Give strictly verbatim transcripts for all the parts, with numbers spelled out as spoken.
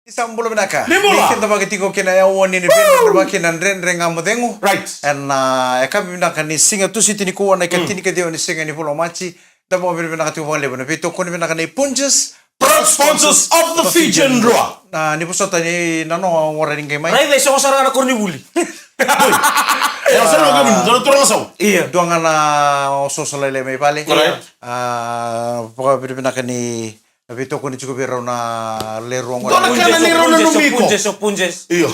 Ni sa bula vinaka. Ni bula. Ni kidavaki tiko kina e aua ni ni veidrava kina Dredre Ga Mo Cegu. Right. Ena, ah, e ka vinaka ni siga Tusiti nikua na ika tinikaciwa ni siga ni vula o Maji. Da vakavinavinaka tiko vakalevu na veitokoni vinaka nei Punjas. Proud sponsors of the Fijian Drua. Na ni vosota ni na no wara ni qai mai. Raica e sogo sara ga na koronivuli. E, o sara ga ni, dua na turaga sau. Ia. Dua ga na ososo lailai mai vale. Correct. Ah, vakavinavinaka ni na veitokoni tiko vei rau na lewe rua qo. Dua na kana ni rau na Punjas, o numi iko. Punjas, o Punjas. Io.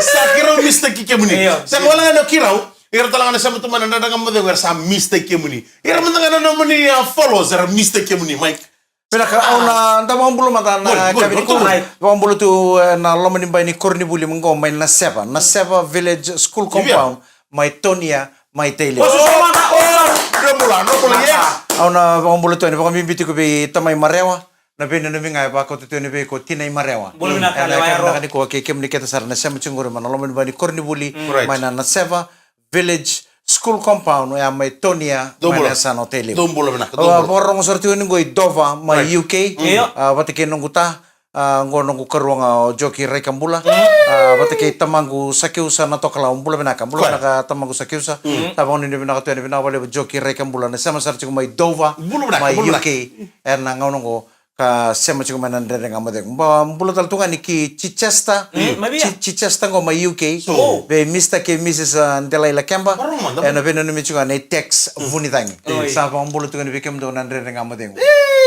Sa kirau mistake kemuni. Io. Sa wala ga na kirau. Ira tale ga na sema tu mai na Dredre Ga Mo Cegu era sa mistake kemuni. Ira mada ga na nomuni, ah, followers era mistake kemuni, Mike. Vinaka, au na da vakabula mada na kavi ni kuru. Right. Vakabula tu, eh, na loma ni bai ni koronivuli qo mai Naseva. Naseva Village School Compound. Mai Tonia, mai Tailevu. Oso, oso, oso. Dua bula, dua bula, yes. Au na vakabula tu yani, vakabibi tiko vei tamai Marewa. Na veinanumi ga e vakauta tu yani vei iko tinai Marewa. Bula vinaka, ena lewa yaro. Vinaka nikua kei kemuni kece sara na sema tiko qori mai na loma ni bai ni koronivuli. Right. Mai na Naseva Village School Compound, oya mai Tonia, mai na yasana o Tailevu. Dou bula vinaka, dou bula. Au vakarorogo sara tiko yani qo i Dover, mai U K. Io. Ah, vata kei noqu ta, ah, qo noqu karua ga o Joki Raikabula. Ah, vata kei tamaqu Sakiusa Natokalau, bula vinaka, bula vinaka tamaqu Sakiusa. Sa vakanuinui vinaka tu yani, vinaka vakalevu Joki Raikabula, na sema sara tiko mai Dover, mai U K, ena gauna qo. Ka sema tiko mai na Dredre Ga Mo Cegu. Ba, bula tale tu ga ni ki Chichester. Mm, mai via? Chi-, Chichester qo mai U K. So. Vei Mister kei Missus, ah, Delaila Kemba. Ena veinanumi tiko ga na i Tex Vunicagi. Oi. Sa vakabula tu ga ni vei kemudou na Dredre Ga Mo Cegu.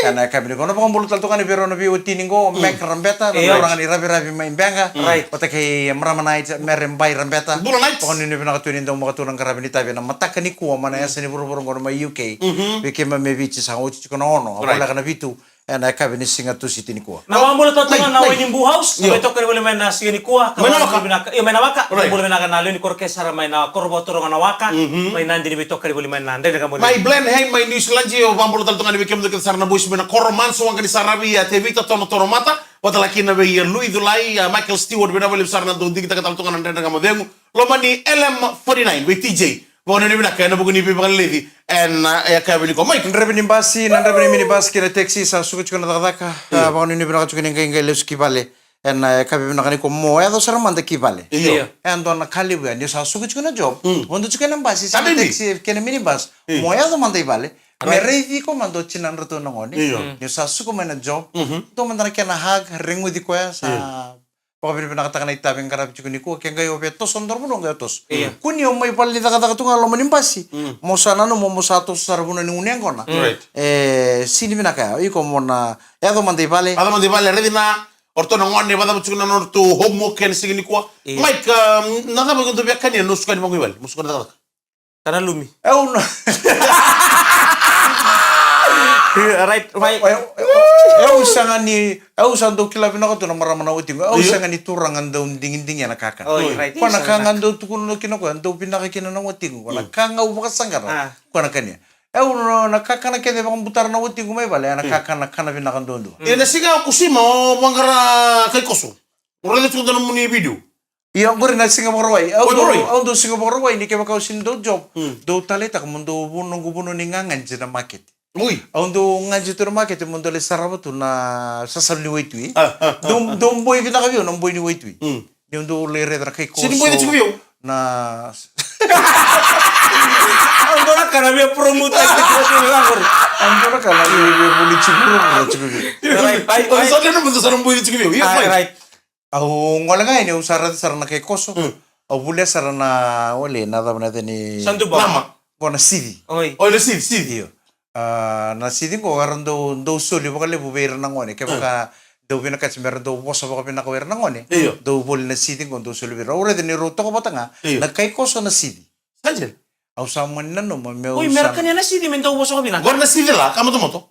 Ena kavi ni qo na vakabula tale tu ga ni vei rau na veiwatini qo, Mac Rabeta, na turaga ni Raviravi mai Beqa. Right. Vata kei marama Knight, Mere Bai Rabeta. Bula Knight. Vakanuinui vinaka tu ni dau maka tu na qaravi ni tavi ena mataka nikua mai na yasa ni vuravura qo mai U K. Vei keimami e Viti sa oti tiko na ono. Right. A voleka na vitu. Ena yakavi ni siga Tusiti nikua. Na vakabula tale tu ga na Wainibu House, na veitokani voli mai na siga nikua, ka mai na Waka. Io, mai na Waka. Right. Bula vinaka na lewe ni koro ke sara mai na koro vakaturaga na Waka, mai na dini veitokani voli mai na Dredre Ga Mo Cegu. Mai Blenheim, mai New Zealand, io, vakabula tale tu ga ni vei kemudou kece sara na boys mai na koro Manso, waqa ni saravi, a Tevita Tono Toro Mata, vata kina vei, a, Lui Culai, a Michael Stewart, vinaka vakalevu sara na dou digitaka tale tu ga na Dredre Ga Mo Cegu. Loma ni L M forty-nine, vei T J. Vakanuinui vinaka ena vuku ni veivakaleleci ena, ah, yakavi nikua. Mike. Draiva ni basi, na draiva ni minibus kei na taxi, sa suka tiko na cakacaka. Io. Ah, vakanuinui vinaka tiko ni qai, qai lesu ki vale ena, ah, yakavi vinaka nikua, mo yaco sara mada ki vale. Io. Io. E dua na ka levu ya, ni sa suka tiko na job. Mm. Vodo tiko ena basi, se na taxi, kei na minibus. Io. Mo yaco mada i vale. Right. Me raici iko mada o tinadratou na gone. Io. Mm. Ni sa suka mai na job. Mhm. Dua mada na kena hug, reguci koya, sa Vakavinavinakataka na itavi e qaravi tiko nikua, ke qai o via toso na dua na vanua qai o toso. Io. Kua ni o mai vale ni cakacaka tu ga loma ni basi. Mm. Mo sa nanuma mo sa toso sara vanua ni gunu yaqona. Mm. Right. E, sega ni vinaka ya. Iko mo na yaco mada i vale. Yaco mada i vale, raici na, o ratou na gone, vakacava tiko na nodratou homework ena siga nikua. Io. Mike, um, na cava o dau via kania ni o suka ni vaqo i vale? Mo suka ni cakacaka. Kana lumi. Au na. Right, right. Au, au, au sega ni, au sa dau kila vinaka tu na marama na watiqu. Au sega ni turaga dau digidigi ena kakana. Oi, right. Koya na ka ga dau tukuna kina o koya, dau vinaka kina na watiqu. Koya na ka ga au vakasaqara. Ah. Koya na kania. Au na, na kakana kece vakabutara na watiqu mai vale, ena kakana, kana vinaka duadua. Ia na siga o kusima, o vaqara kai koso. O raica tiko na nomuni video. Ia, oqori na siga Vakarauwai. Au dau, au dau siga Vakarauwai, ni kevaka au sega ni dau job. Mm. Dau taleitaka mo dau vu noqu vanua ni gagadi na makete. Ui. Au dau gadi tu na makete, mo dau lai sarava tu na sasalu ni waitui. Ah, ah, ah. Dau, dau boi vinaka vei au na boi ni waitui. Mm. Ni au dau lai raica na kai koso. Sega ni boi tiko vei au. Na. Au dau na ka na via promote. Au dau na ka na via, via voli tiko, voli tiko vei au. Right, right, right. Au sa dau na boi tiko vei au. Ia, right, fine. Right. Au gole ga yani, au sa raica sara na kai koso. Mm. Au volia sara na, wale, na cava na yaca ni. Sanduba. Lama. Qo na sici. Oi. Oi, na sici, sici. Io. Ah, na sici qo era dau, dau soli vakalevu vei ira na gone. Kevaka dau vinakati me ra dau vosa vakavinaka vei ira na gone. Io. Dau voli na sici qo, dau soli vei ira. Au raica ni rau toka vata ga. Io. Na kai koso na sici. Sa dina. Au sa mani nanuma meu. Oi, me ra kania na sici me dau vosa vakavinaka. Qo na sici la, ka motomoto.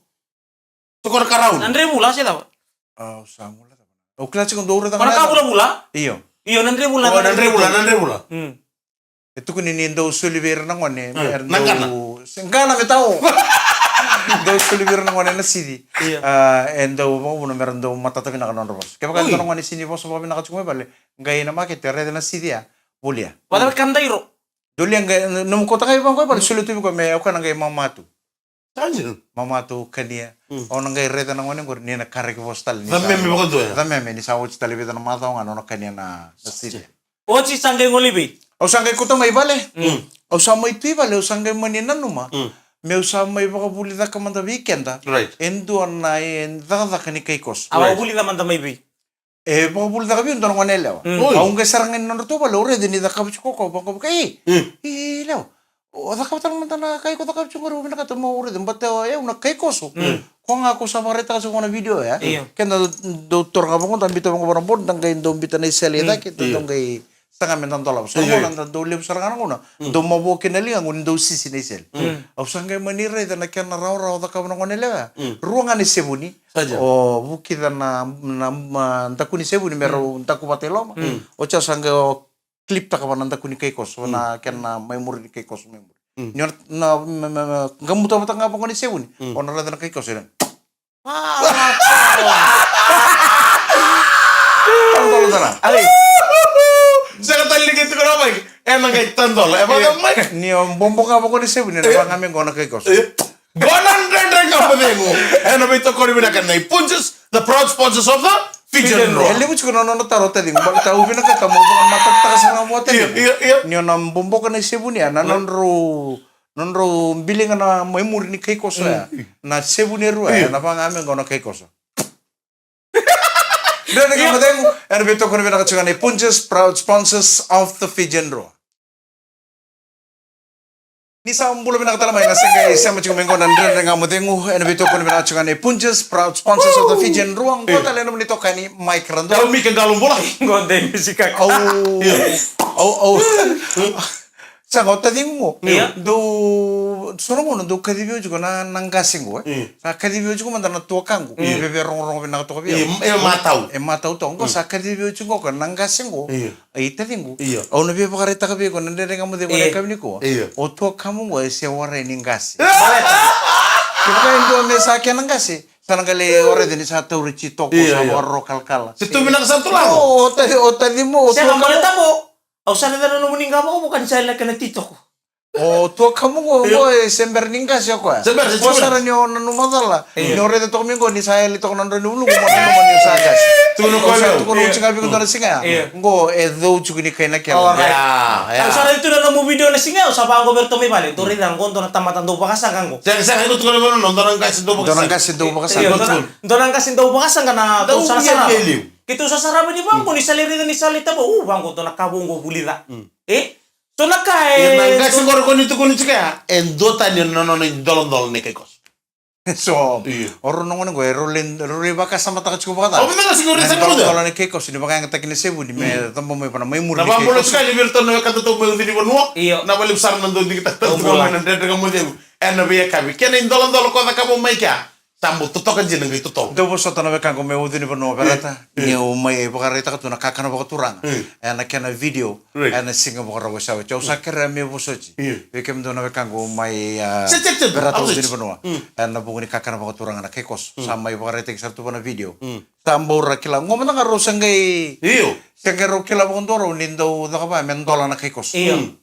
Toko na karauna. Na dre vula se cava? Au sa gula cava. Au kila tiko dou raica. Ko na ka vulavula? Io. Io, na dre vula. O, na dre vula, na dre vula. Mm. E tukuni ni dau soli vei ira na gone, mm, era na dau, qana. Se qana me tau. Dau soli vei ira na gone na sici. Io. Ah, e dau vakavuna me ra dau matata vinaka na nodra vosa. Kevaka e dua na gone sega ni vosa vakavinaka tiko mai vale, qai na makete, raica na sici ya, volia. Vata ka dairo. Dolia qai, nomu kauta qai vaqo i vale, solia tu vei koya me o koya na qai mamatu. Sa dina. Mamatou kania. Mm. O na qai raica na gone qori ni na karaki vosa tale ni sa, cameme vakadua, ya. Cameme ni sa oti tale vica na macawa ga na nona kania na, na sili. Oti sa qai gole i vei? Au sa qai kauta mai vale. Mm. Au sa mai tu i vale, au sa qai mani nanuma. Mm. Meu sa mai vakavulicaka mada vei keda. Right. E dua na, e, cakacaka ni kaikoso. Right. A vakavulica mada mai vei? E vakavulica vei au dua na gone yalewa. Mm. Oi. Au qai sara ga i nodratou vale, au raica ni cakava tiko o koya, vaqo vaka, "Ei, mm, ei, lewa. O cakava tale mada na ka iko cakava tiko qori, au vinakata meu raica, baleta o yau na kaikoso." Mm. Koya ga ko sa vakaraitaka tiko na video ya. Io. Keda dau taura ga vaqo, da biuta vaqo vua na board, da qai dau biuta na isele i cake, da dau qai saga me da dolava. So na gauna da dau levu sara ga na gauna, mm, dau mavoa kina na ligaqu ni dau sisi na isele. Mm. Au sa qai mani raica na kena rawarawa cakava na gone yalewa ya. Mm. Rua ga na isevuni. Sa dina. O vukica na, na, na daku ni sevuni me rau daku vata i loma. Mm. Oti au sa qai o clip taka va na daku ni kaikoso, na kena mai muri ni kaikoso mai muri. Mm. Ni o na, na, na, na, na, qamuta vata ga vaqo ni sevuni. Mm. O na raica na kaikoso ena. Tadola tana. Sega tale ni qai tukuna o Mike. Ena qai tadola. E vaka Mike. Ni o bobo ga vaqo ni sevuni, ena vaka ga me qo na kaikoso. Qo na Dredre Ga Mo Cegu. Ena veitokoni vinaka nei Punjas, the proud sponsors of the Fijian Roar. E levu tiko na nona taro, taciqu. Baleta au vinakata mo vakamatatataka sara ga vua, taciqu. Io, io, io. Ni o na boboka na isevuni ya, na nodrau, nodrau biliga na mai muri ni kaikoso ya. Mm. Na sevuni e rua ya, io, na vaka ga me qo na kaikoso. Dredre Ga Mo Cegu, ena veitokoni vinaka tiko ga nei Punjas, proud sponsors of the Fijian Roar. Ni sa bula vinaka tale mai na sa qai sema tiko mai qo na Dredre Ga Mo Cegu, ena veitokoni vinaka tiko ga nei Punjas, proud sponsors of the Fijian Roar. Qo tale na nomuni itokani, Mike Radua. Au Mike Qalo Bula. Qo dei Misi Kaka. Au, au, au. Sa qo taciqu qo. Ia. Dou, so na gauna dou kacivi au tiko na, na qase qo, e. Ia. Sa kacivi au tiko mada na tuakaqu. Ia. Veve rogorogo vinaka toka vei au. Ia, e matau. E matau toka. Qo sa kacivi au tiko qo na qase qo. Ia. Ai, taciqu. Io. Au na via vakaraitaka vei iko na Dredre Ga Mo Cegu ena yakavi nikua. Io. O tuakamu qo e se warai ni qase. Kevaka e dua me sa kena qase, sa na qai lai warai ni sa tauri titoko, io, sa, io, vakaroro kalakala. Se tu vinaka sa tu lako. O, o taci-, o tacimu, o tuakamu. Sega, baleta qo, au sa raica na nomuni qavokavoka ni sa yali na kena titoko. O tuakamu qo, io, qo e se bera ni qase o koya. Se bera, se bera. Qo sara ni o nanuma cala. Io. Ni o raica toka mai qo ni sa yali toka na drau ni vuluqu, mo nanuma ni o sa qase. Tukuna o koya, au sa tukuna, io, tiko ga vei iko dua na siga ya. Io. Qo e cou tiko ni kai na kela. All right. Ya, ya. Au sa raica tu na nomu video na siga ya, au sa vaqo vei iratou mai vale. Dou raica qo dua na tamata dau vakasaqa qo. Sega, sega, iko tukuna vei au na dua na qase dau vakasaqa. Dua na qase dau vakasaqa. Io, dua na, dua na qase dau vakasaqa na dau sarasara. Keitou sa sarava ni vaqo, ni sa lai raica ni sa lai taba. U, vaqo dua na ka vou qo vulica. Mm. E? So na ka e... Ia na qase qori ko ni tukuni tiko ya, e duatani na nona idoladola ni kaikoso. So, io, o rau na gone qo, e rau lai, rau lai vakasamataka tiko vakacava. Au vinaka sega ni rau sa na idoladola ni kaikoso, ni vakayagataki na sevuni, me, mm, caba mai vana mai muri ni kaikoso. Na vabula tiko ni vei iratou na wekadatou mai Ucunivanua. Io. Na valevu sara na dau digitaka tale tu ga mai na Dredre Ga Mo Cegu. Ena veiyakavi. Kena idoladola ko cakava mai kea. Sa bau totoka dina qai totolo. Dou vosota na wekaqu mai Ucunivanua, Verata. Io. Niu mai vakaraitaka tu na kakana vakaturaga. Io. Ena kena video. Right. Ena siga Vakarauwai sa oti. Au sa kerea me vosoti. Io. Vei kemudou na wekaqu mai, a, se, se, se, Verata, Ucunivanua. Mm. Ena vuku ni kakana vakaturaga na kaikoso. Mm. Sa mai vakaraitaki sara tu vana video. Mm. Sa bau ra kila. Qo mada ga rau sa qai. Io. Sa qai rau kila vakadua rau ni dau cakava me dola na kaikoso. Io. Mm.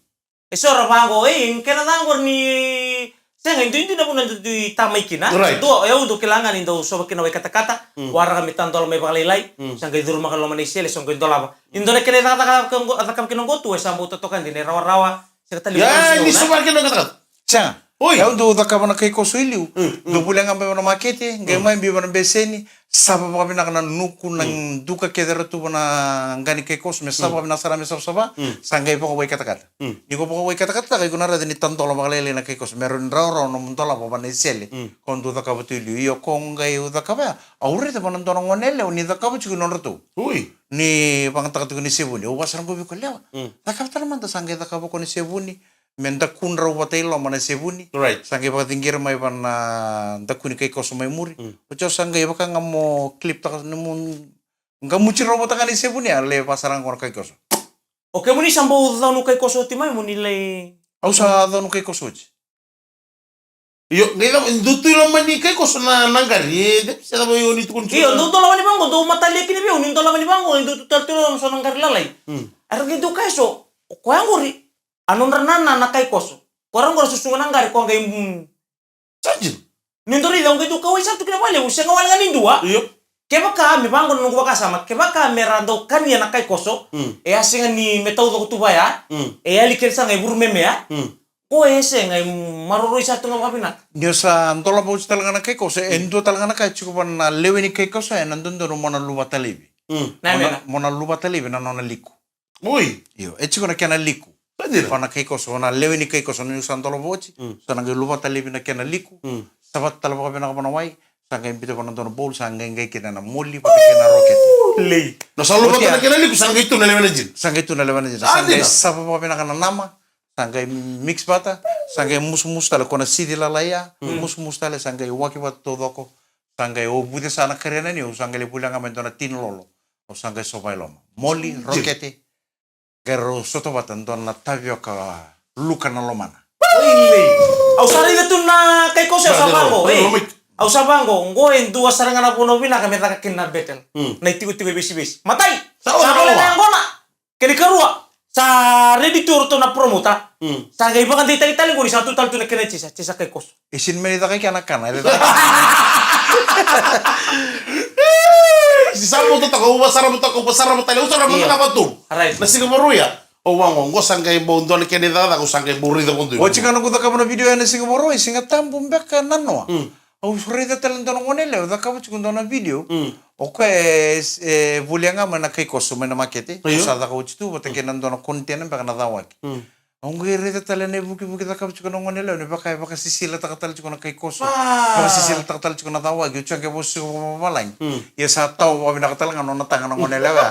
E so ra vaqo, e, kena ca qori ni sega, e duidui na vuna dau dui ta mai kina. Right. Dua, e, au dau kila ga ni dau sova kina wai katakata, mm, waraka me tadola mai vakalailai, mm, sa qai curumaka loma na isele, sa qai dolava. Ni dua na kena cakacaka, cakava kina qo tu, e sa bau totoka dina, e rawarawa, sega tale ni, ya, ni sova kina wai katakata. Sega. Oi. E au dau cakava na kaikoso i liu. Mm, mm. Dau volia ga mai vana makete, qai, mm, mai biu vana beseni, sava vakavinaka na nuku, na, mm, duka kece era tu vana qa ni kaikoso, me, mm, sava vakavinaka sara me savasava, mm, sa qai vakawai katakata. Mm. Ni ko vakawai katakata, iko na raica ni tadola vakalailai na kaikoso, me rawa ni rawarawa nomu dolava vana isele, mm, ko dau cakava tu i liu. Io, ko qai au cakava ya, au raica vana dua na gone yalewa ni cakava tiko i nodratou. Ui. Ni vagataka tiko ni sevuni, au vakasara qo vei koya, lewa. Mm. Cakava tale mada, sa qai cakava ko ni sevuni, me dakudrau vata i loma na sevuni. Right. Sa qai vakaciqira mai vana daku ni kaikoso mai muri. Mm. Oti au sa qai vaka ga mo clip taka ni mo qamuti rau vata ga ni sevuni, a lai vakasara ga qo na kaikoso. O kemuni sa bau cau kaikoso oti mai mo ni lai? Au sa cau kaikoso oti. Io, qai cava, dou tu i loma ni kaikoso na, na qari, e, se cava io ni tukuni. Io, dou dolava ni vaqo, dou matalia kina vei au, ni dolava ni vaqo, dou tu tale tu i loma so na qari lalai. Mm. Era qai dou kaya so, o koya qori, a nodra nana na kaikoso. Koya qori susuga na qari, koya qai, mm. Sa dina. Ni dou raica, au qai dau kauwai sara tu kina vakalevu, sega wale ga ni dua. Io. Kevaka me vaqo na noqu vakasama, kevaka me ra dau kania na kaikoso, mm, e a sega ni me taucoko tu vaya, mm, e yali kece sara ga e vuru memea, mm, ko e sega, e maroroi sara tu ga vakavinaka. Ni o sa dolava oti tale ga na kaikoso, e, mm, dua tale ga na ka e tiko vua na lewe ni kaikoso, e na dodonu mo na luvata laivi. Mm. Na mo na, mena? Mo na luvata laivi na nona liku. Oi. Io, e tiko na kena liku. Sa dina. Vua na kaikoso, na lewe ni kaikoso, ni sa dolava oti. Mm. Sa na qai luvata laivi na kena liku. Mm. Savata tale vakavinaka vua na wai. Sa qai biuta vua na dua na bowl, sa qai qai kina na moli vata kei na rokete. Lei. Na sa luvata na kena liku, sa qai tu na lewe na jina. Sa qai tu na lewe na jina. Sa dina. Sa qai sava vakavinaka na nama. Sa qai mix vata. Sa qai musumusu tale ko na sici lalai ya. Mm. Musumusu tale, sa qai waki vata taucoko. Sa qai o vuce sa na kari na niu, sa qai lai volia ga mai dua na tini lolo. O sa qai sova i loma. Moli, rokete. Qai rau sota vata dua na tavioka luka na lomana. Oi, lei. Au sa raica tu na kaikoso, au sa vaqo, e. Au sa vaqo, qo e dua sara ga na vanua vinaka me caka kina na battle. Mm. Na itikotiko e vesivesi. Matai. Sa vole na yaqona. Kena ikarua. Sa ready tu o ratou na promoter. Mm. Sa qai vakadeitaki tale qori, sa tu tale tu na kena tisa, tisa kaikoso. E sini mani caka i kena kana, e caka. Si sa bau totoka, au vasara totoka, au vasara tale, au sara mada ga vatu. Right. Na siga Vakarauwai, au vaqo, qo sa qai bau dua na kena icakacaka, au sa qai bau raica vakadua. Oti ga noqu cakava na video ya na siga Vakarauwai, Siga Tabu beka na noa. Mm. Au raica tale dua na gone yalewa, cakava tiko dua na video. Mm. O koya e, e volia ga mai na kaikoso mai na makete. Io. Sa caka oti tu, vata kei na dua na container beka na cawaki. Mm. Au qai raica tale na ivukivuki cakava tiko na gone yalewa, ni vaka e vakasisilataka tale tiko na kaikoso. Ah. Vakasisilataka tale tiko na cawaki, oti ga e vosa tiko vakavalagi. Mm. Ia sa tawa vakavinaka tale ga nona taga na gone yalewa.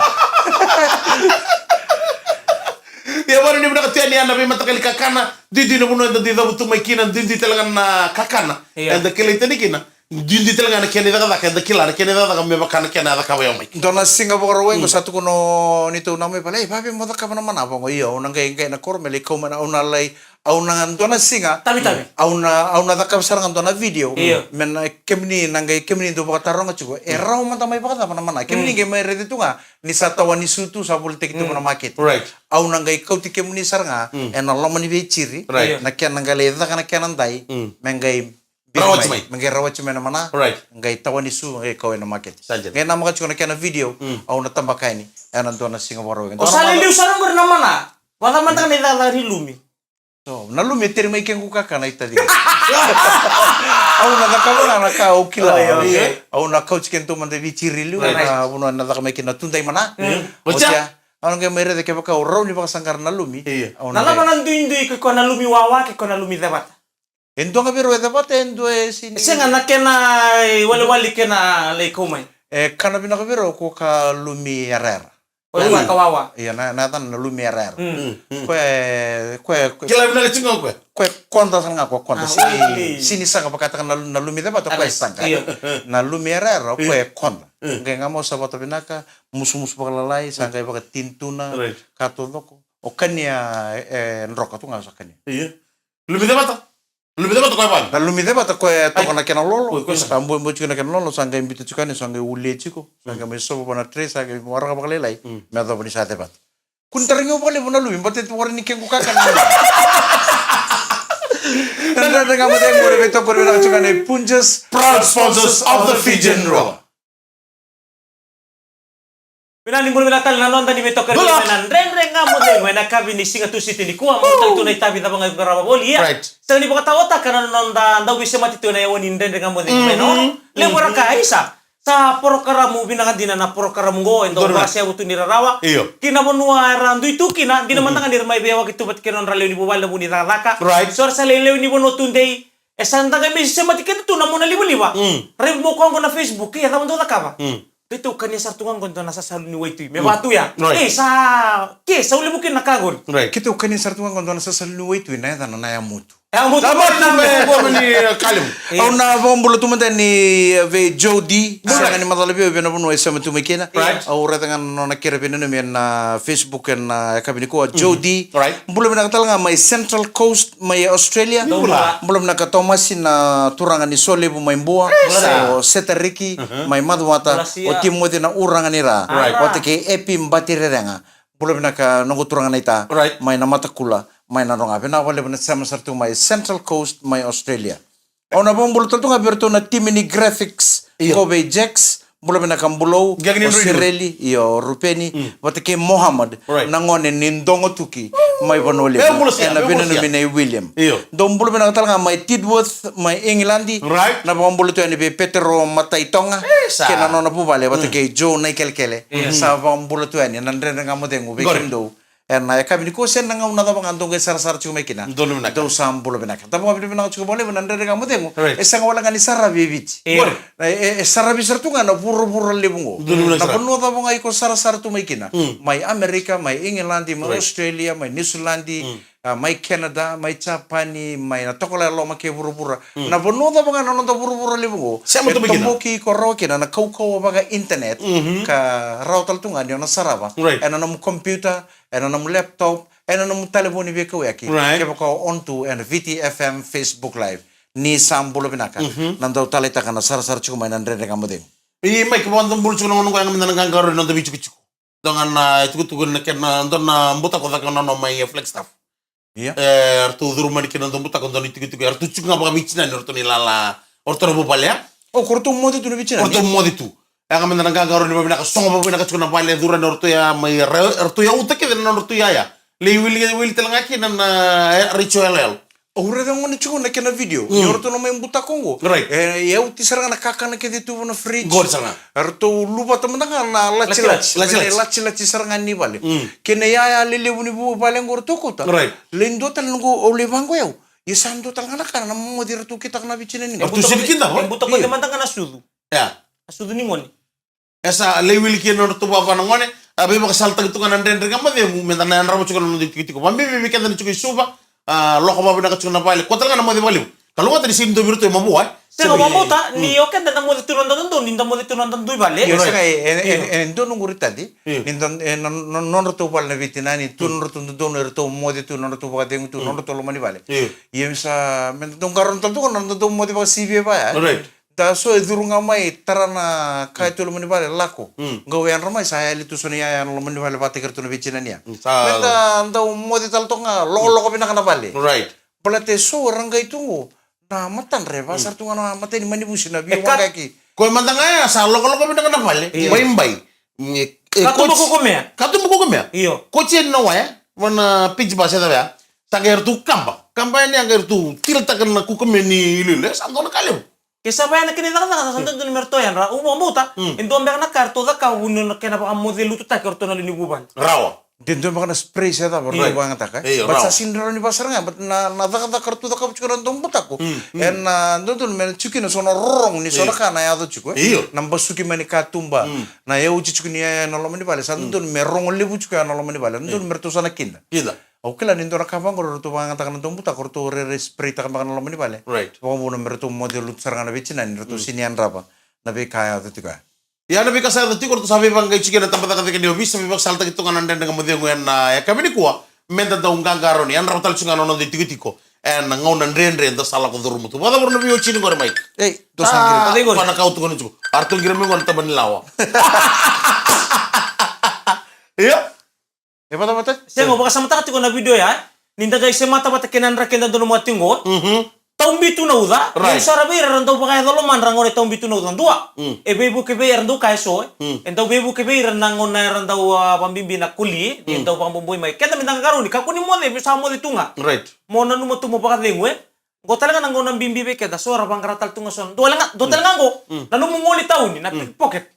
Ia vaka ni vinaka tu yani na veimataqali kakana, duidui na vanua eda dui cavutu mai kina, duidui tale ga na kakana. Ia. Eda kilai tani kina. Duidui tale ga na kena icakacaka, eda kila na kena icakacaka me vaka na kena a cakava o Mike. Dua na siga Vakarauwai qo, mm, sa tukuna o neitou na mai vale, e, vavei mo cakava na mana, vaqo, io, au na qai, qai na koro me lai kau mai na, au na lai, au na dua na siga. Tavi, tavi. Au na, au na cakava sara ga dua na video. Io. Me na kemuni, na qai kemuni dau vakataroga tiko. E, mm, rawa mada mai vakacava na mana. Kemuni, mm, qai mai raica tu ga, ni sa tawa ni sutu, sa volitaki tu, mm, na makete. Right. Au na qai kauti kemuni sara ga, mm, ena loma ni veitiri. Right. Io. Na kena qai lai caka na kena dai, mm, me qai Rawati mai. Me qai rawati mai na mana. Right. Qai tawa ni su, qai kau ena makete. Sa dina. Qai namaka tiko na kena video, mm, au na tabaka yani ena dua na siga Vakarauwai. O sa lai liu sara qori na mana. Vacava mada ga na icakacaka ni lumi? So, na lumi e teri mai kequ kakana i taci. Au na cakava ga na ka au kila. Oh, yeah, okay. Au na kauti kedatou mada i Viti i liu, right, na vanua na caka mai kina na tudai mana. Mm. Oti ya, au na qai mai raica kevaka au rawa ni vakasaqara na lumi. Iya. Au na qai. Na cava na duidui, ke koya na lumi wawa, ke koya na lumi cevata? E dua ga vei rau e cevata, e dua e sini. E sega na kena iwalewale kena lai kau mai. E kana vinaka vei rau ko ka lumi yarayara. Ko e, mm, ka wawa. Ia, na, na yacana na lumi yarayara. Mm. Mm, mm. Ko e, ko e, ko e. Kila vinaka tiko ga ko e. Ko e koda sara ga, ko e koda. Ah, sini, okay, sini saqa vakataka na, na lumi cevata, ko e saqa. Ia. Na lumi yarayara, ko e koda. Mm. Qai ga mo savata vinaka, musumusu vakalalai, sa qai vakatini tu na, right, ka taucoko. O kania, e, droka tu ga sa kania. Ia. Lumi cevata? Lumi cevata ko e vale? Na lumi cevata ko e toka na kena lolo. Ko e, ko e sa. Sa buebue tiko na kena lolo, sa qai biuta tiko yani, sa qai ulia tiko. Sa qai mai sova vua na tray, sa qai waraka vakalailai. Mm. Me yacova ni sa cevata. Kua ni tarogi au vakalevu na lumi, baleta e tu vaka ni kequ kakana. Na Dredre Ga Mo Cegu, me toka vinaka tiko yani Punjas, proud sponsors of the Fijian Drua. Vinaka, ni bula vinaka tale na noda ni veitokoni mai na Dredre Ga Mo Cegu ena yakavi ni siga Tusiti nikua, mo tale tu na itavi cava ga e qarava voli, ia. Right. Sega ni vakataotaka na noda dau veisemati tu ena yawa ni Dredre Ga Mo Cegu mai na ono. Mhm. Levu era kaya, isa, sa porokaramu vinaka dina na porokaramu qo, e dau vakasevu tu ni rarawa. Io. Ki na vanua era dui tu kina, dina mada ga ni ra mai veiyawaki tu vata kei na nodra lewe ni vuvale na vu ni cakacaka. Right. So era sa lai lewe ni vanua tudei. E sa da qai mai semati keda tu na monalivaliva. Mm. Raica mo koya qo na Facebook, e cava dau cakava? Mm. Keitou kania sara tu ga qo dua na sasalu ni waitui. Me vaka tu ya. Right. E sa, ke sa ulevu kina na ka qori. Right. Keitou kania sara tu ga qo dua na sasalu ni waitui, na yacana na yamotu. Yamotu. Yamotu me, me, me, ni, e, kalimu. Ia. Au na vakabula tu mada yani vei Joe D. Bula. Sega ni macala vei au vei na vanua e sema tu mai kina. Right. Au raica ga na nona kere veinanumi ena Facebook ena yakavi nikua, Joe D. Right. Bula vinaka tale ga mai Central Coast, mai Australia. Bula. Bula vinaka Tomasi, na turaga ni Solevu mai Bua. Bula. O Setariki mai Macuata. Bula. O Timoci na uraga ni Ra. Right. Vata kei Epi Batirerega. Bula vinaka noqu turaga naita. Right. Mai Namatakula, mai Nadroga. Vinaka vakalevu na sema sara tu mai Central Coast, mai Australia. Au na vakabula tale tu ga vei iratou na timi ni graphics. Io. Ko vei Jax, bula vinaka Bulou, Gagini o Rui. Sireli, io, Rupeni, vata kei Mohammed, Right. na gone ni Dogotuki, mai Vanua Levu. E, bula sia, Ena e, bula sia. Vinanumi nei William. Io. Dou bula vinaka tale ga mai Tidworth, mai England. Right. Na vakabula tu yani vei Petero Mataitoga, E, sa. kei na nona vuvale, vata kei Joe Naikelekele. Sa vakabula tu yani, na Dredre Ga Mo Cegu, vei Qori. kemudou. Ena yakavi nikua se na gauna cava ga dou qai sarasara tiko mai kina. Donu vinaka. Dou sa bula vinaka. Da vakavinavinaka tiko vakalevu na Dredre Ga Mo Cegu. Right. E sega wale ga ni saravi e Viti. Io. Qori. E, e, e saravi sara tu ga na vuravura levu qo. Donu vinaka Na sara. vanua cava ga iko sarasara tu mai kina. Mm. Mai Amerika, mai England, mai Right. Australia, mai New Zealand, Mm. ah, mai Canada, mai Japani, mai na tokola e loma kei vuravura. Mm. Na vanua cava ga na noda vuravura levu qo. Sema E tu mai kina. toboki iko rawa kina na kaukauwa vaka internet. Mhm. Ka rawa tale tu ga ni o na sarava. Right. Ena nomu computer, ena nomu laptop, ena nomu talevoni veikauyaki. Right. Kevaka o on tu ena V T F M Facebook Live. Ni sa bula vinaka. Mhm. Na dau taleitaka na sarasara tiko mai na Dredre Ga Mo Cegu. I mai ke vaka dau bula tiko na gauna qo, yaga meda na qaqarauni na noda veitukutuku. Dua ga na itukutuku na kena dua na butako caka na nona mai Flagstaff. Ia. E, eratou curu mai kina dua na butako, dua na itukutuku. Eratou tiko ga vakaveitinani, eratou na ilala, eratou na vuvale, a? O, ko ratou moce tu na veitinani? Eratou moce tu. Yaga meda na qaqarauni vakavinaka, sogo vakavinaka tiko na vale, curu yani o ratou ya mai, ra-, ratou ya uta kece na nodratou yaya. Lai wili, wili tale ga kina na, e, Rachel L L. Au raica gona tiko na kena video. Mm. Ni o ratou na mai butako qo. Right. E, e oti sara ga na kakana kece tu va na fridge. Qori sara ga. Eratou luvata mada ga na latilati. Latilati. Latilati. Latilati sara ga ni vale. Mm. Kei na yaya lelevu ni vuvale qo ratou kauta. Right. Lai dua tale noqu, au lai vaqo yau. Ia sa dua tale ga na ka na moce eratou kitaka na veitinani. Eratou sega ni kida, E butako, e butako mada ga na sucu. Ia. Na sucu ni gone. E sa lai wili kina na nodratou vava na gone, a veivakasalataki tu ga na Dredre Ga Mo Cegu, meda na yadrava tiko na noda itikotiko. Vabibi vei keda na tiko i Suva, a, lako vakavinaka tiko na vale, kua tale ga na moce vakalevu. Kalougata ni sega ni dua vei iratou e mavoa, e? Sega, Sega. vakabauta, ni Mm. o keda da moce tu na noda dodonu, ni da moce tu na noda dui vale. Io, Right. sega, e, e, Io. e, e dodonu qori tadi, Io. ni da, e, na, na, nodratou vale na veitinani, tu Mm. nodratou dodonu, eratou moce tu, nodratou vakacegu tu, Mm. nodratou loma ni vale. Io. Ia sa, meda dau qarauna tale tu ga na noda dau moce vakasivia vaya. Right. Da so e curu ga mai, tara na ka e tu e loma ni vale, lako. Mm. Qau yadra mai, sa yali tu so na iyaya na loma ni vale, vakataki iratou na veitinani ya. Mm, sa Meda dau moce tale toka ga, lokoloko vinaka na vale. Right. Baleta e so era qai tu qo, na matadra e vaka sara tu ga na matai ni manivusi na E ka- veiwaqaki. Koya mada ga ya, sa lokoloko vinaka na vale. Io. Baibai. Mm, e, e, Katuba koci-, kokomea. Katuba kokomea. Io. Koci yani na waya, va na page ba se cava ya. Sa qai ratou kaba. Kaba yani ya qai ratou tilataka na kokomea ni iloilo. E sa dua na ka levu. Ke sa vaya na kena icakacaka, sa Mm. dodonu me ratou yadra. Au vakabauta, Mm. e dua beka na ka eratou cakava vuni na kena vakamocelututaki o ratou na lewe ni vuvale. Rawa. De dua beka na spray se cava Io. ratou vakayagataka, e? Io, But rawa. sa sega ni rawa ni vaka sara ga, but na, na cakacaka ratou cakava tiko na dau butako. Mm, mm. Ena dodonu me na tiko kina so na rorogo ni so na Io. ka na yaco tiko, e? Io. Na basuki mai ni katuba, Mm. na yauti tiko ni yaya na loma ni vale, sa Mm. dodonu me rogo levu tiko ya na loma ni vale. Dodonu Io. me ratou sa na kida. Kida. Au kila ni dua na ka vaqori ratou vakayagataka na dau butako, ratou rairai spraytaka beka na loma ni vale. Right. Vakavuna me ratou moce lutu sara ga na veitinani, ratou Mm. sega ni yadrava na veika yaco tiko ya. Ia na veika sa yaco tiko, ratou sa veivaqaqai tiko ena tabacakacaka ni ovisa, veivakasalataki tu ga na Dredre Ga Mo Cegu ena yakavi nikua, meda dau qaqarauni, yadrava tale tiko ga na noda itikotiko ena gauna dredre eda sa lako curuma tu. Vakacava na veiwatchini qori, Mike? Ei, dou sa qiri. Ah, Qori. Vana ka au tukuna tiko. Aratou qiri mai qo na taba ni lawa. Ia. E vata vata? Sega, o vakasamataka tiko na video ya, e? Ni da qai semata vata kei na dra keda donu mati qo. Mhm. Taubi tu na uca, Right. ni sara vei ira era dau vakayaco lomadra qo na taubi tu na uca. Dua, Mm. e veivuke vei ira dau kaya so, e? Mm. E dau veivuke vei ira na gauna era dau, ah, vakabibi na koli, ni Mm. dau vakaboboi mai. Keda me da qaqarauni, kakua ni moce, me sa moce tu ga. Right. Mo nanuma tu mo vakacegu, e? Qo tale ga na gauna bibi vei keda, so era vaqara tale tu ga so. Dua tale ga, dua tale ga qo, Mm. na nomu goli tauni, na Mm. pickpocket.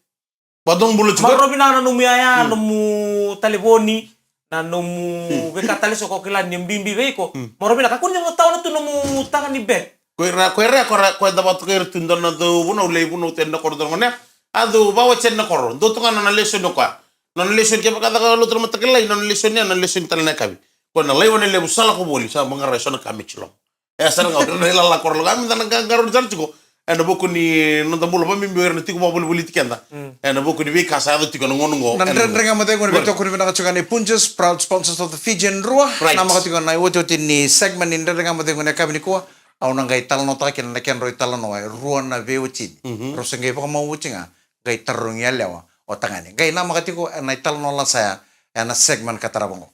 Vakadomobula tiko. Maroroi vinaka na nomu yaya, Mm. nomu talevoni, na nomu Mm. veika tale so ko kila ni bibi vei iko. Mm. Maroroi vinaka, kakua ni tawana tu nomu taga ni bag. Ko ira, ko ira, ko ira, ko ira da vatukai ira tu dua na dau vunau, lai vunau tu ena koro dua na gone. A dau vakawati ena koro. Dua tu ga na nona lesoni o koya. Nona lesoni kevaka caka lotu na mataka lailai, nona lesoni ya, nona lesoni tale na yakavi. Ko na laiva na levu sa lako voli, sa vaqara eso na ka me tiloma. E sara ga, o ira na ilala koro, lako, a, meda na qaqarauni sara tiko. Ena vuku ni noda bula vakabibi o ira na tiko vakavolivoliti keda. Mm. Ena vuku ni veika sa yaco tiko ena gauna qo. Na Dredre Ga Mo Cegu, na veitokoni vinaka tiko ga nei Punjas, proud sponsors of the Fijian Drua. Right. Namaka tiko na iotioti ni segment ni Dredre Ga Mo Cegu ena yakavi nikua. Au na qai talanoataka kina na kedrau italanoa e rua na veiwatchini. Mhm. Rau se qai vakamau oti ga, qai tarogi yalewa o tagane. Qai namaka tiko ena italanoa lasa ya, ena segment ka tarava qo.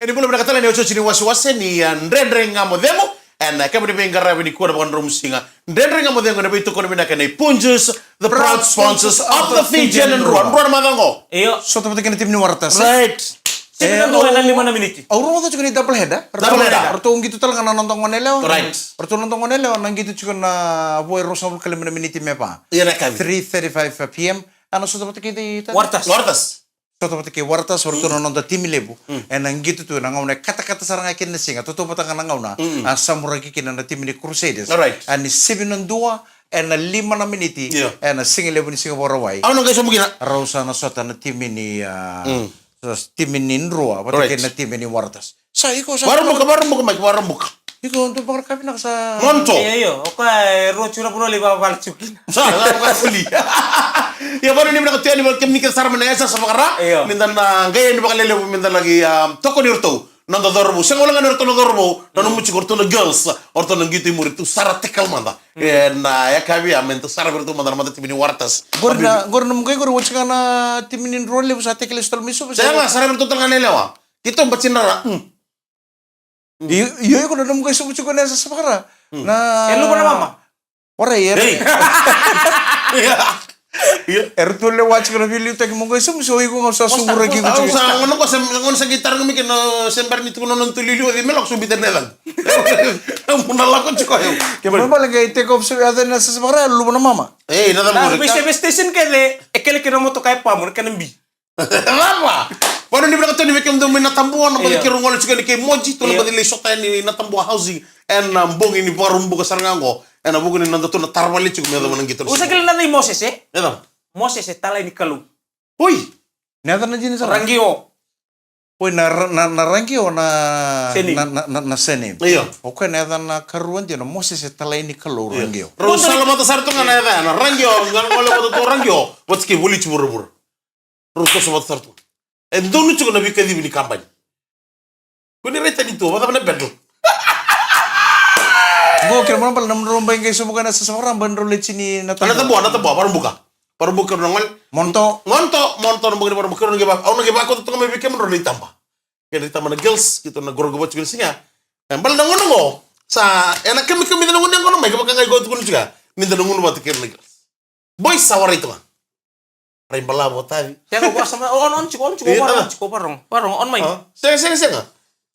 E ni bula vinaka tale na iotioti ni wasewase ni, ah, Dredre Ga Mo Cegu. Ena kena veiqaravi nikua na vakadromu siga. Dredre ga mo cegu ena veitokoni vinaka nei Punjas, the proud sponsors of the Fijian and Rua. Rua na macawa qo. Io. Sota vata kei na timi ni Waratasi. Right. Sini na dua ena lima na miniti. Au rogoca tiko ni double header. Double header. Ratou qito tale ga na noda gone yalewa. Right. Ratou noda gone yalewa na qito tiko na vo e ruasagavulu ka lima na miniti me va. Ia na kavi. Three thirty-five p m. Ana sota vata kei Waratasi. Waratasi. Sota vata kei Waratasi, o ratou na noda timi levu. Ena qito tu ena gauna e katakata sara ga kina na siga, tautauvata ga na gauna a samuraki kina na timi ni Crusaders. Alright. A ni sivi na dua ena lima na miniti, ena siga levu ni siga Vakarauwai. Au na qai sobu kina. Rau sa na sota na timi ni, a, sa timi ni Drua vata kei na timi ni Waratasi. Sa iko sa Varabuka, Varabuka, Mike, Varabuka. Iko dua vakarakavi vinaka sa. Monto. Io, io. O koya e rua tiko na vanua lai vavala tiko kina. Sa, sa vakafuli. Ia, vanua ni vinaka tu yani, kemuni kece sara mai na S S Vakara. Io. Meda na qai yani vakalelevu, meda laki, a, tokoni iratou. Noda cauravou. Sega wale ga ni ratou na cauravou. Nanuma tiko ratou na girls. O ratou na qito i muri tu sara tackle mada. Ena yakavi ya, meda sara vei ratou mada na mada timi ni Waratasi. Qori na, qori na mukai qori, oti ga na timi ni Drua levu sa tackle lesu tale mai Suva. Sega, sara vei ratou tale ga na yalewa. Keitou bati na ra. Io, iko na nomu qai sobu tiko na S S Vakara. Na e luva na mama. Ora, e. Era tu lewa tiko na veiliutaki mo qai sobu, so iko ga sa suguraki iko tiko. Au sa gona ko se, gona sa qai taroga mai kina se bera ni tukuna na noda tu liuliu, o cei me lako sobu tale na yacaqu. Au na lako tiko eu. Ke mai bale qai take off se yaca na S S Vakara, luva na mama. Ei, na cava. Na V C V station kece e kele kina motoka e pamu, kena bi. Cava? Vanua ni vinaka tu yani vei kemudou mai Natabua, na baci keirau gole tiko yani kei Moji, tu na baci lai sota yani Natabua Housing. Ena bogi ni Vakaraubuka sara ga oqo. Ena vuku ni noda tu na taravale tiko me yacova na qito. Usa kele na cei Moses, e? E cava? Moses e talai ni Kalou. Oi! Na yaca na dina sara? Ragio. Oi, na ra-, na, na Ragio na surname. Na, na, na, na surname. Io. O koya na yaca na karua dina, Moses e talai ni Kalou, Ragio. Rau sala vata sara tu ga na yaca ya, na Ragio, ga gole vata tu Ragio. Vata kei Volici vuravura. Rau toso vata sara tu. E donu tiko na veikacivi ni kabani. Ko ni raitani tu, vacava na battle? Qo kena mana bale na nodrau bai qai sobu ga na S S Vakara, bai drau lai tini na Natabua. Natabua, Natabua, Vakaraubuka. Vakaraubuka keirau na gole. Monto. Monto, Monto na bogi ni Vakaraubuka keirau na qai va, au na qai vakauta toka mai vei kemudrau na itaba. Kena itaba na girls, keitou na qoroqo vata tiko na siga. E, bale na gauna qo. Sa, ena kamikamica na gauna qo na mai, kevaka qai qo tukuna tiko. Ni da na gunu vata kei ira na girls. Boys sa warai toka. Rai balavu o tavi. Tena ko sa ma, on, on tiko, on tiko, on tiko, varong, varong, on mai. Sega, sega, sega.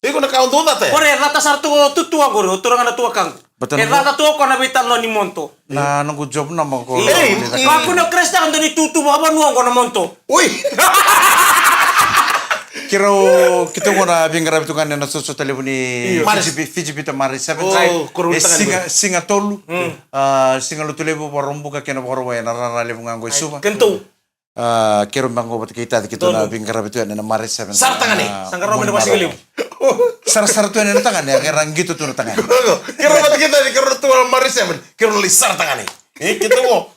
Iko na ka o dou cata ya. Kore, cata sara tu o tutua qori, o turaga na tuakaqu. E cata tu o koya na veitalanoa ni Monto. Na noqu job na mako. Ei, ka kune o Kresta ka dau ni tutu vakavanua oqo na Monto. Oi. Keirau, keitou qo na veiqaravi tu ga ena sotasota levu ni Fiji Pi-, Fiji Bitter Mare Sevens. E siga, siga tolu. A, siga Lotulevu, Vakaraubuka kei na Vakarauwai ena rara levu ga oqo e Suva. Keitou. A, keirau beka qo vata kei Taci keitou na veiqaravi tu yani ena Mare Seven. Sara tagane. Sa qarauna na vasigalevu. Sarasara tu yani na tagane, keirau qito tu na tagane. Keirau vata kei Taci, keirau tu na Mare Seven. Keirau na lai sara tagane. E, keitou qo.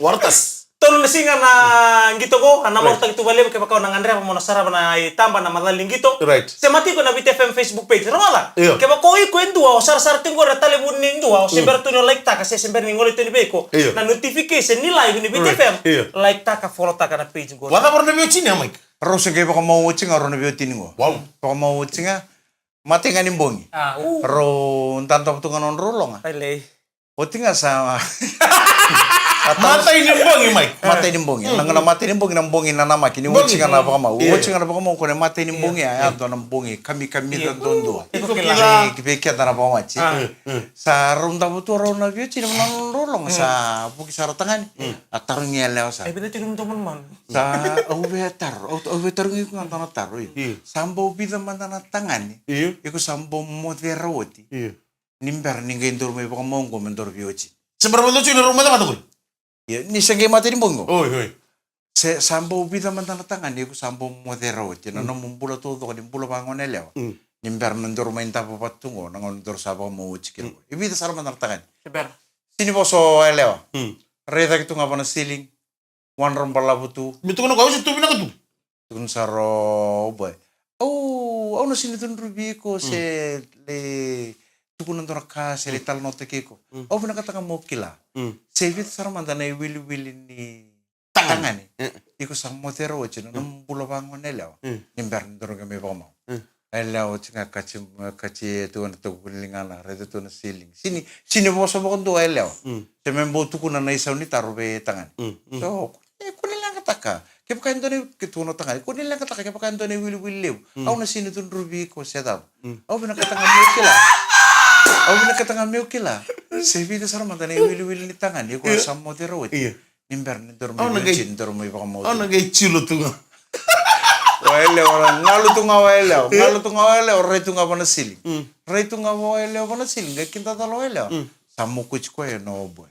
Waratasi. Tolu na siga na qito qo, a na marautaki tu vakalevu kevaka o na gadreva mo na sarava na itaba na macala ni qito. Right. Se mate iko na Viti F M Facebook page. Rogoca. Io. Kevaka o iko e dua o sarasara tiko qori na talevoni ni dua, o se bera tu ni o like taka, se se bera ni gole tu yani vei iko. Io. Na notification ni live ni Viti F M. Io. Like taka, follow taka na page qori. Vakacava rau na veiwatini ya, Mike? Rau se qai vakamau oti ga rau na veiwatini qo. Wow. Vakamau oti ga. Matai ga ni bogi. A, u. Rau dadabe tu ga na nodrau loga. Ai lei. Oti ga sa. Matai ni bogi, Mike. Matai ni bogi. Na, na matai ni bogi na bogi nanamaki. Ni oti ga na vakamau. Oti ga na vakamau ko na matai ni bogi. A, ya dua na bogi kamikamica duadua. Iko kila. Vei keda na vakawati. Sa rau dadabe tu rau na veiwatini na nodrau loga. Sa vuki sara tagane. A tarogi yalewa sara. Sa au via taro. Au, au via tarogi iko ga dua na taro. Sa bau vica mada na tagane. Iko sa bau mocera oti. Ni bera ni qai daru mai vakamau qo me daru veiwatini. Se bera mada oti ni rau mada mada qori. Io, ni se qai matai ni bogi qo. Oi, oi. Se sa bau vica mada na tagane iko sa bau mocera oti. Na nomu bula taucoko ni bula vagone yalewa. Ni bera ni daru mai davo vata tu qo, na gauna daru sa vakamau oti kina qo. E vica sara mada na tagane. Se bera. Sini vosa o yalewa. Rai cake tu ga va na ceiling. Wadra balavu tu. Me tukuna ko au se tu vinaka tu. Tukuna sara o boy. Au, au na sini cudruvi iko se le tukuna dua na ka se le talanoataki iko. Au vinakata ga mo kila. Se vica sara mada na iwiliwili ni tagane. Iko sa mocera oti na nomu bula vagone yalewa. Ni bera ni daru qai mai vakamau. A yalewa oti ga, kati, kati e tu na taku ni ligana, raica tu na ceiling. Sini, sini vosa vakadua a yalewa. Se me bau tukuna na isau ni taro vei tagane. So, e, kua ni leqataka. Kevaka e dua na, ke tukuna o tagane, kua ni leqataka kevaka e dua na iwiliwili levu. Au na sini cudruvi iko se cava. Au vinakata ga meu kila. Au vinakata ga meu kila. Se vica sara mada na iwiliwili ni tagane iko sa moce rau oti. Ni bera ni daru mai, au na qai, ni daru mai vakamau. Au na qai tilo tu ga. O yalewa, galu tu ga o yalewa, galu tu ga o yalewa, rai tu ga vana ceiling. Rai tu ga o yalewa vana ceiling, qai kidacala o yalewa. Sa mokuti koya na oboe.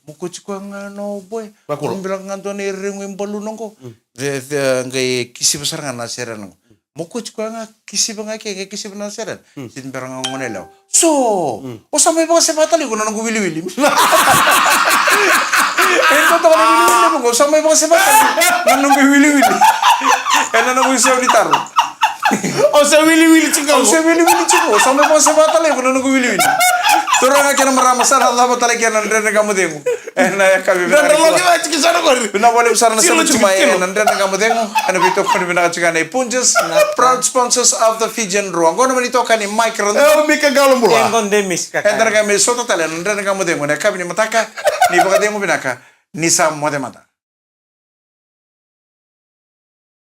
Mokuti koya ga na oboe. Vakula. Bila ga dua na iregu i baluna qo. Qai kisiva sara ga na serena qo. Mokuti koya ga, kisiva ga ke, qai kisiva na serena. Sini bera ga gone yalewa. So, o sa mai vakaseva tale iko na noqu wiliwili. E dua toka na wiliwili levu qo, o sa mai vakaseva tale na noqu wiliwili. Ena noqu isau ni taro. O sa wiliwili tiko. O sa wiliwili tiko, o sa mai vakaseva tale iko na noqu wiliwili. Turaga kei na marama, sa na cava tale kina na Dredre Ga Mo Cegu. Ena yakavi vinaka nikua. Vinaka vakalevu sara na sema tiko mai ena Dredre Ga Mo Cegu. Ena veitokoni vinaka tiko ga na Punjas, proud sponsors of the Fijian Drua. Qo na mani toka ni Mike Radu. E, o Mika Galo Bula. E, qo de Mika. Eda na qai mai sota tale ena Dredre Ga Mo Cegu ena yakavi ni mataka. Ni vakacegu vinaka. Ni sa moce mada.